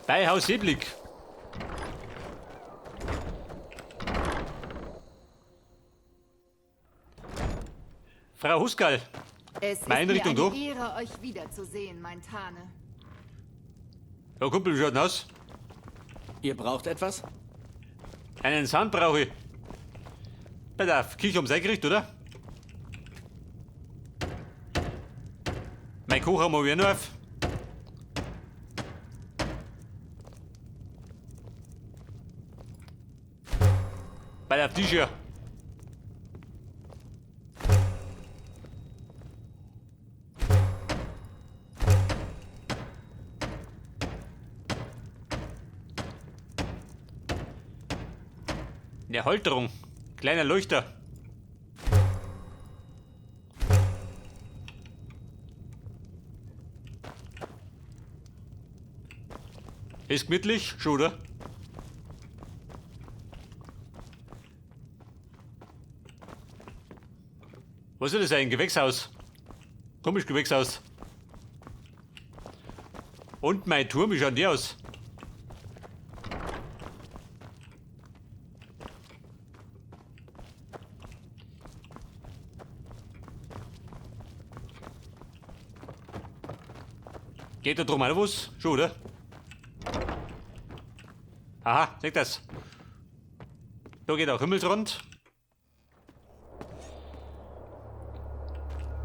Bei Haus Seeblick. Frau Huskal. Es Meine ist mir Einrichtung eine da. Ehre, euch wiederzusehen, mein Tane. Ja, Kumpel, wie schaut denn aus? Ihr braucht etwas? Einen Sand brauche ich. Pass auf, Kirche ums Eck gerichtet, oder? Mein Kocher haben wir noch auf. Bei der Tisch hier. Eine Halterung. Kleiner Leuchter. Ist gemütlich, schon, oder? Was ist das ein Gewächshaus? Komisch Gewächshaus. Und mein Turm, wie schaut der aus? Geht da drum auch noch was? Schon, oder? Aha, seht das. Da geht auch Himmelsrand.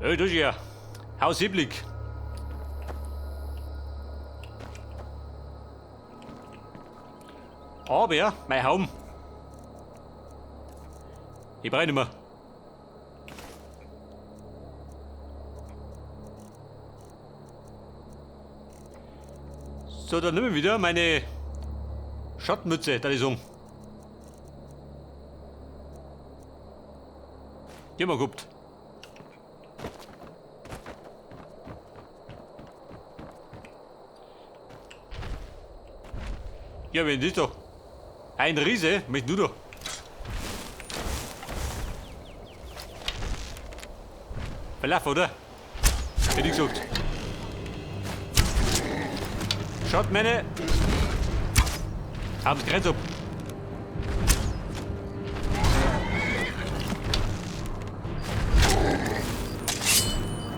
Ey, das ist ja Haus Seeblick. Aber mein Haum. Ich brauche nicht mehr. So, dann nehmen wir wieder meine Schattenmütze, da ich sagen. Die haben wir gehabt. Ja, wen ist doch? Ein Riese, mit du doch. Verlauf, oder? Hätte ich gesagt. Schaut meine. Haben's Kreuz ab.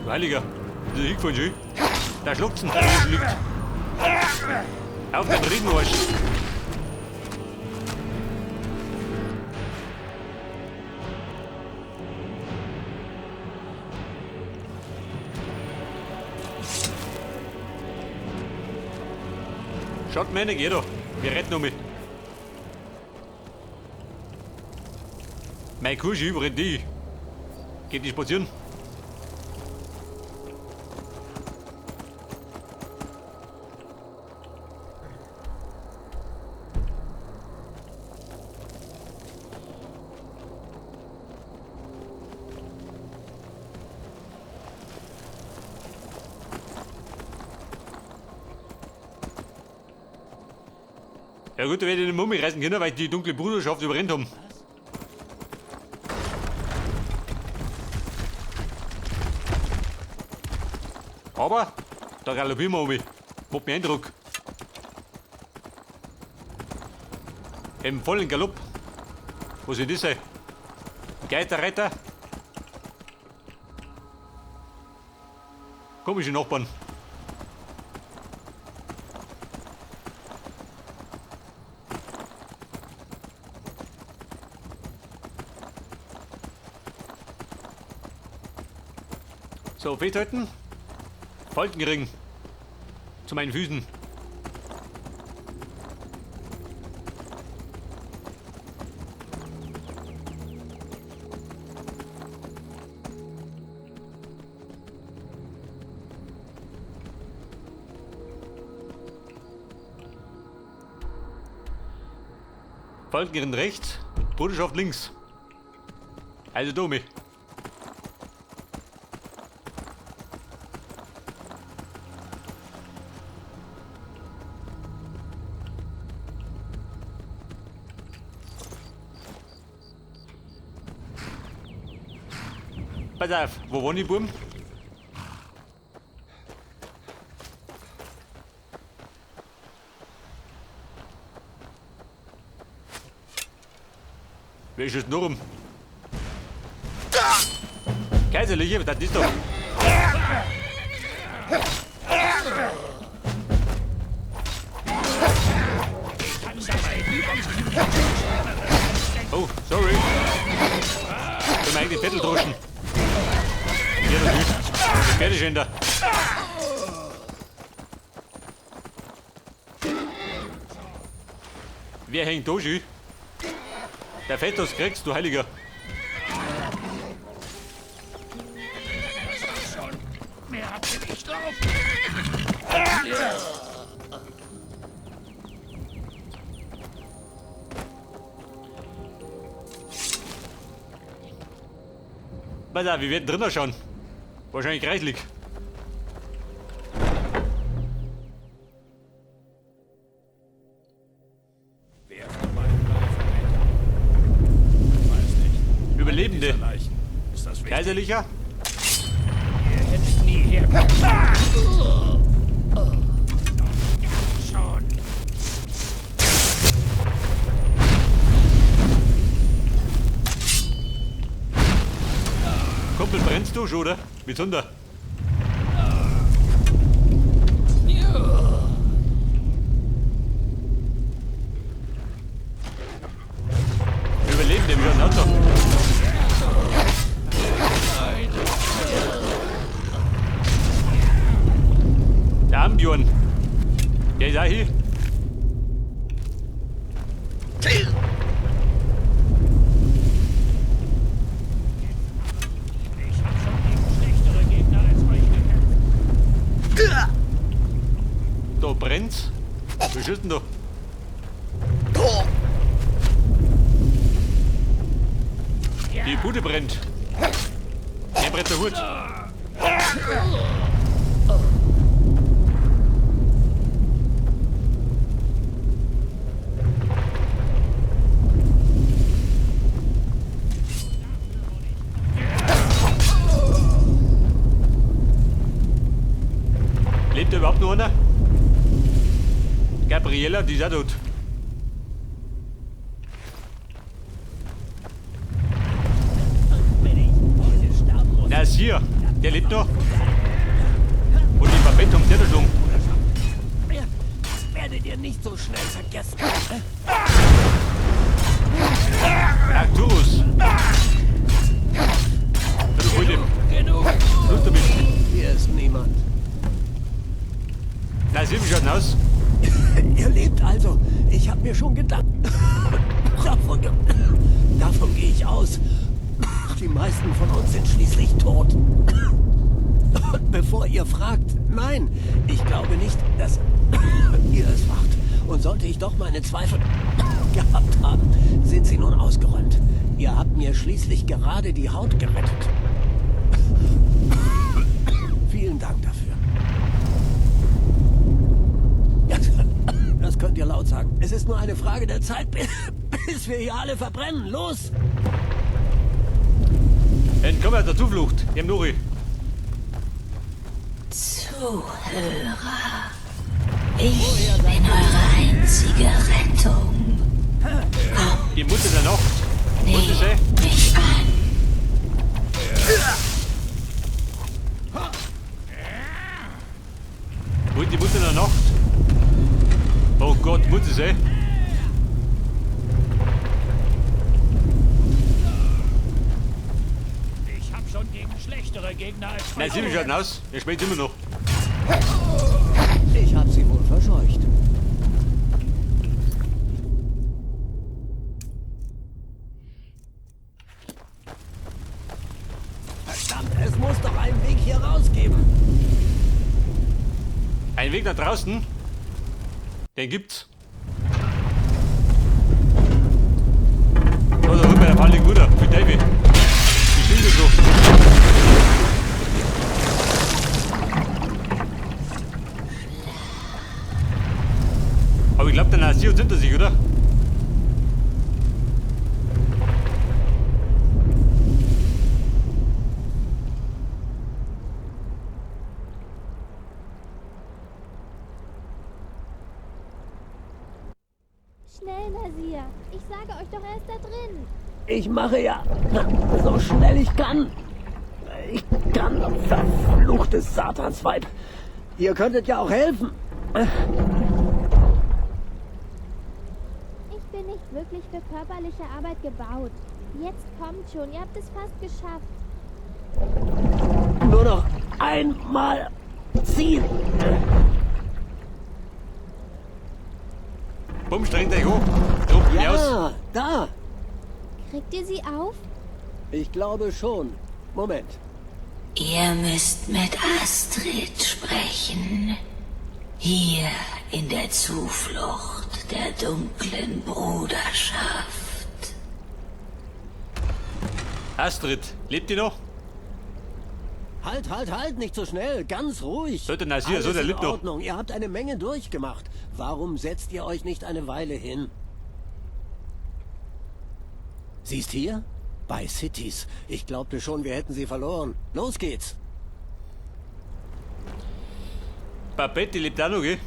Du Heiliger, ist er hingefallen schon? Da schluckt's ihn, da wo liegt. Auf den Riesenarsch. Schaut meine, geh doch. Wir retten um mich. Mein Kurschi, wo rennt die? Geht die spazieren? Ja gut, da werde ich den Mummi reißen können, weil ich die dunkle Bruderschaft überrennt haben. Aber da galoppieren wir um. Macht mir Eindruck. Im vollen Galopp. Was soll das sein? Geisterreiter? Komische Nachbarn. So, festhalten. Faltenring. Zu meinen Füßen. Falkenring rechts, Bruderschaft links. Also Domi. Pass auf, wo wohnen die Buben? Wer ist es nur rum? Kaiserliche, was ist das doch? Oh, sorry. Können wir eigentlich den Bettel droschen? Ja, natürlich. Das Pferdeschänder. Wer hängt da schon? Der Fettos kriegst du, Heiliger. Mehr habt ihr nicht drauf. Pass auf, wir werden drinnen schauen. Wahrscheinlich kreislig. Wer von beiden war der Verräter? Weiß nicht. Überlebende. Leichen. Ist das wichtig? Kaiserlicher? Ihr hättet nie herkommen. Schon. Kumpel, brennst du schon, oder? Mit Zunder. Überlebende, wie schaut's aus da? Der Ambjörn. Der ist auch hier. Ich hab schon gegen schlechtere Gegner als euch gekämpft. Da brennt's. Was ist denn da? Die Bude brennt. Der brennt der Hut. Lebt da überhaupt noch einer? Gabriela, die ist auch tot. Na, ist hier. Der lebt noch. Und die Babette um der schon. Das werdet ihr nicht so schnell vergessen. Arcturus. Du Freunde, Genug. Schluss damit. Hier ist niemand. Na, sie, wie schaut denn aus? Ihr lebt also. Ich habe mir schon gedacht. Davon gehe ich aus. Die meisten von uns sind schließlich tot. Und bevor ihr fragt, nein, ich glaube nicht, dass ihr es wart. Und sollte ich doch meine Zweifel gehabt haben, sind sie nun ausgeräumt. Ihr habt mir schließlich gerade die Haut gerettet. Vielen Dank dafür. Das könnt ihr laut sagen. Es ist nur eine Frage der Zeit, bis wir hier alle verbrennen. Los! Entkomme aus der Zuflucht, dem Nuri. Zuhörer, ich bin eure einzige Rettung. Die Mutter der Nacht. Muss es sein? Nehmt mich an. Wo ist die Mutter der Nacht? Oh Gott, muss es sein? Ich hab schon gegen schlechtere Gegner als Na, sie, wie schaut denn aus? Er schmeckt immer noch. Ich hab sie wohl verscheucht. Verdammt, es muss doch einen Weg hier rausgeben. Ein Weg nach draußen? Den gibt's. Da, da rüber, der Falling Mutter, mit Davy. Die Schilder so. Aber ich glaub, der Nasir uns hinter sich, oder? Schnell, Nasir. Ich sage euch doch, er ist da drin. Ich mache ja so schnell ich kann. Ich kann, verfluchtes Satansweib. Ihr könntet ja auch helfen. Ich bin nicht wirklich für körperliche Arbeit gebaut. Jetzt kommt schon, ihr habt es fast geschafft. Nur noch einmal ziehen. Bumm, strengt euch an. Drum, ja, aus. Ja, da. Kriegt ihr sie auf? Ich glaube schon. Moment. Ihr müsst mit Astrid sprechen. Hier in der Zuflucht der dunklen Bruderschaft. Astrid, lebt die noch? Halt, halt, halt, nicht so schnell. Ganz ruhig. Sollte Nasir, Alles so, der in lebt noch. Ordnung. Ihr habt eine Menge durchgemacht. Warum setzt ihr euch nicht eine Weile hin? Siehst hier? Bei Cities. Ich glaubte schon, wir hätten sie verloren. Los geht's. Babette, die lebt auch noch, gell?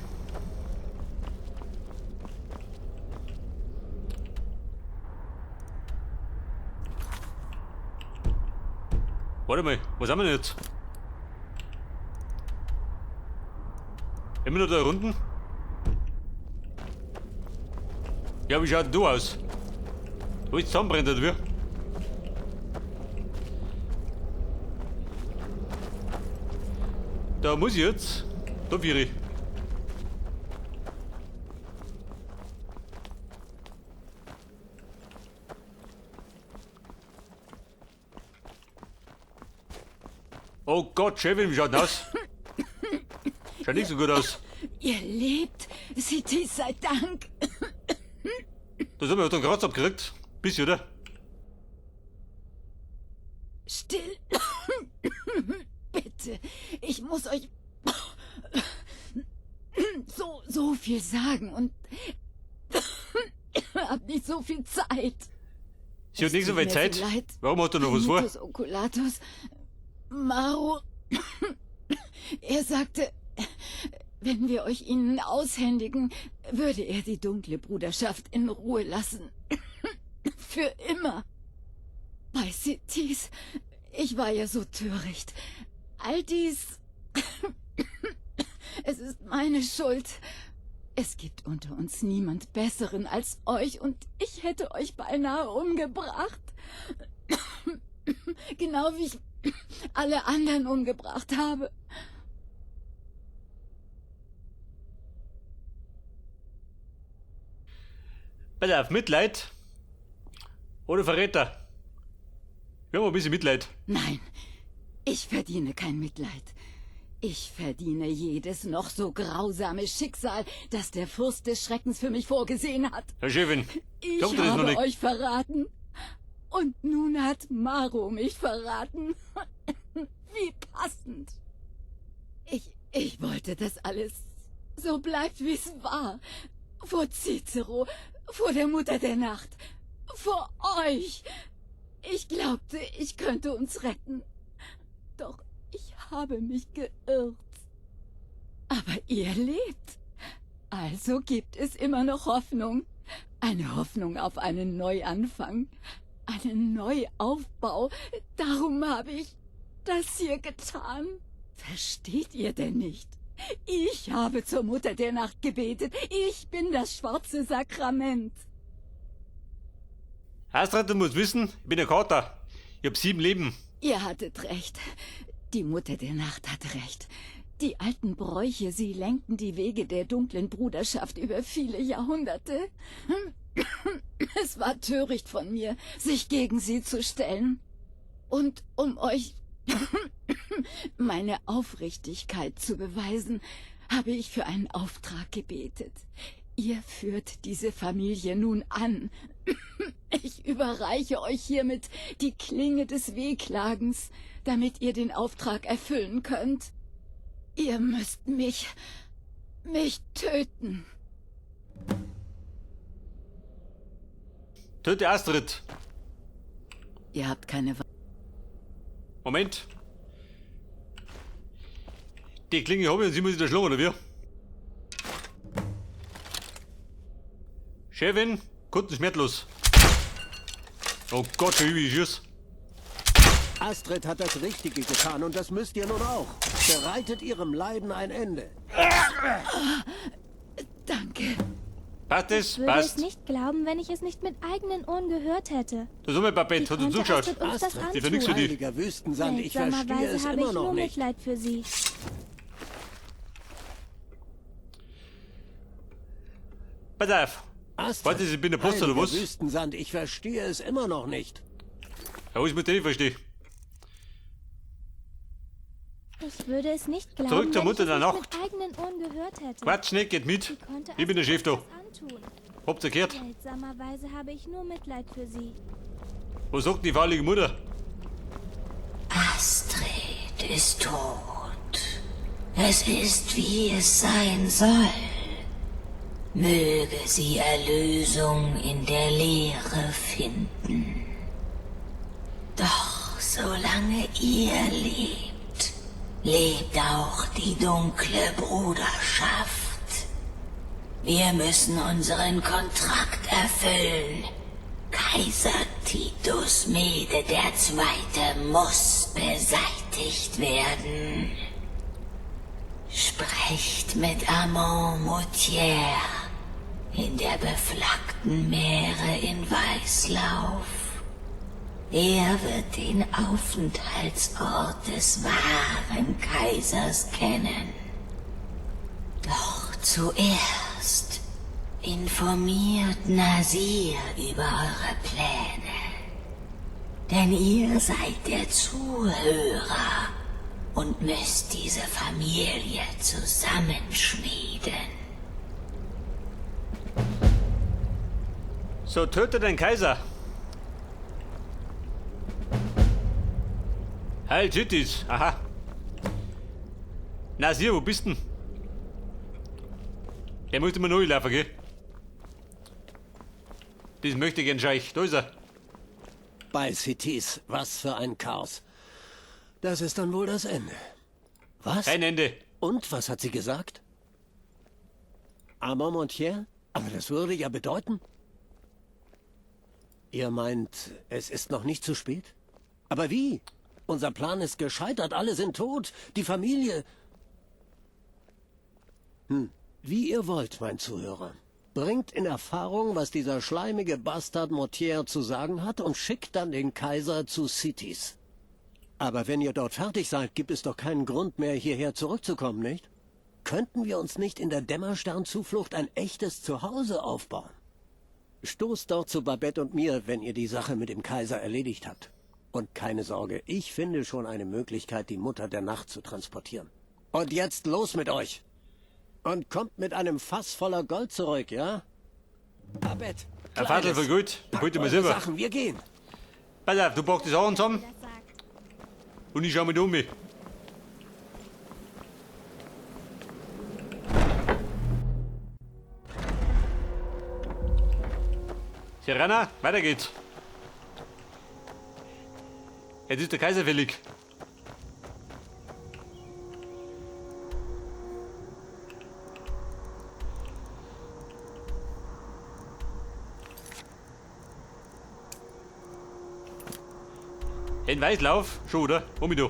Warte mal, was haben wir denn jetzt? Immer noch da unten? Ja, wie schaut denn du aus? Wo ist zusammenbrennt, oder wie? Da muss ich jetzt. Da vier ich. Oh Gott, Chefin, wie schaut denn aus? Schaut nicht so gut aus. Ihr lebt, Cities sei Dank. Das haben wir doch einen Kratz abgekriegt. Bisschen, oder? Still. Bitte, ich muss euch so viel sagen und hab nicht so viel Zeit. Sie hat nicht so Es tut viel mir Zeit. so leid. Warum hat er noch was vor? Mitus Oculatus, Maro, er sagte, wenn wir euch ihnen aushändigen, würde er die dunkle Bruderschaft in Ruhe lassen. Für immer. Bei Cities, ich war ja so töricht. All dies, es ist meine Schuld. Es gibt unter uns niemand Besseren als euch und ich hätte euch beinahe umgebracht. Genau wie ich alle anderen umgebracht habe. Pass auf, Mitleid oder Verräter. Wir haben ein bisschen Mitleid. Nein, ich verdiene kein Mitleid. Ich verdiene jedes noch so grausame Schicksal, das der Fürst des Schreckens für mich vorgesehen hat. Herr Chefin, Ich glaubt ihr das noch habe nicht? euch verraten. Und nun hat Maro mich verraten. Wie passend. Ich wollte, dass alles so bleibt, wie es war. Vor Cicero, vor der Mutter der Nacht, vor euch. Ich glaubte, ich könnte uns retten. Doch ich habe mich geirrt. Aber ihr lebt. Also gibt es immer noch Hoffnung. Eine Hoffnung auf einen Neuanfang. Einen Neuaufbau. Darum habe ich das hier getan. Versteht ihr denn nicht? Ich habe zur Mutter der Nacht gebetet. Ich bin das schwarze Sakrament. Astrid, du musst wissen, ich bin ein Kater. Ich hab 7 Leben. Ihr hattet recht. Die Mutter der Nacht hatte recht. Die alten Bräuche, sie lenkten die Wege der dunklen Bruderschaft über viele Jahrhunderte. Es war töricht von mir, sich gegen sie zu stellen. Und um euch meine Aufrichtigkeit zu beweisen, habe ich für einen Auftrag gebetet. Ihr führt diese Familie nun an. Ich überreiche euch hiermit die Klinge des Wehklagens, damit ihr den Auftrag erfüllen könnt. Ihr müsst mich töten. Töte Astrid. Ihr habt keine Wahl. Moment. Die Klinge habe ich und sie muss ich da schlagen, oder wie? Chefin, Kunden schmerzlos. Oh Gott, schon wie ich schiss. Astrid hat das Richtige getan und das müsst ihr nun auch. Bereitet ihrem Leiden ein Ende. Danke. Passt es? Ich würde Passt. es nicht glauben, wenn ich es nicht mit eigenen Ohren gehört hätte. Das ist Babette, Wie hat uns konnte zugeschaut. Astrid uns das Astrid, Die für nix für antun? die. Heiliger Wüstensand, ich verstehe Seltsamerweise es habe immer ich noch nur nicht. Mitleid für sie. Pass auf. Astrid, Warte, ich bin der Post oder heiliger was? Wüstensand, ich verstehe es immer noch nicht. Ja, was mit dir nicht verstehe. Ich würde es nicht glauben, Zurück zur wenn Mutter ich der es Nacht. nicht mit eigenen Ohren gehört hätte. Quatsch nicht, geht mit. Wie konnte Ich bin der Astrid Chef da. uns das antun? Habt ihr gehört? Seltsamerweise habe ich nur Mitleid für sie. Was sagt die faulige Mutter? Astrid ist tot. Es ist, wie es sein soll. Möge sie Erlösung in der Leere finden. Doch solange ihr lebt, lebt auch die dunkle Bruderschaft. Wir müssen unseren Kontrakt erfüllen. Kaiser Titus Mede der Zweite muss beseitigt werden. Sprecht mit Armand Moutier in der beflaggten Meere in Weißlauf. Er wird den Aufenthaltsort des wahren Kaisers kennen. Doch zuerst informiert Nasir über eure Pläne. Denn ihr seid der Zuhörer und müsst diese Familie zusammenschmieden. So, töte den Kaiser. Heil Titis, aha. Nasir, wo bist denn? Der muss immer neu laufen, gell? Das möchte ich gern Scheich. Da ist er. Bei Cities, was für ein Chaos. Das ist dann wohl das Ende. Was? Kein Ende. Und was hat sie gesagt? Armand Montier? Aber das würde ja bedeuten... Ihr meint, es ist noch nicht zu spät? Aber wie? Unser Plan ist gescheitert, alle sind tot, die Familie... Wie ihr wollt, mein Zuhörer. Bringt in Erfahrung, was dieser schleimige Bastard Mortier zu sagen hat und schickt dann den Kaiser zu Cities. Aber wenn ihr dort fertig seid, gibt es doch keinen Grund mehr, hierher zurückzukommen, nicht? Könnten wir uns nicht in der Dämmersternzuflucht ein echtes Zuhause aufbauen? Stoßt dort zu Babette und mir, wenn ihr die Sache mit dem Kaiser erledigt habt. Und keine Sorge, ich finde schon eine Möglichkeit, die Mutter der Nacht zu transportieren. Und jetzt los mit euch! Und kommt mit einem Fass voller Gold zurück, ja? Babette, Ein Vater voll gut. Packt Bitte mal eure selber. Sachen, wir gehen. Pass auf, du packst die Sachen zusammen Das sagt. und ich schau mich um. Serana, weiter geht's. Jetzt ist der Kaiser fällig. In Weißlauf? Schon, oder? Um mich da.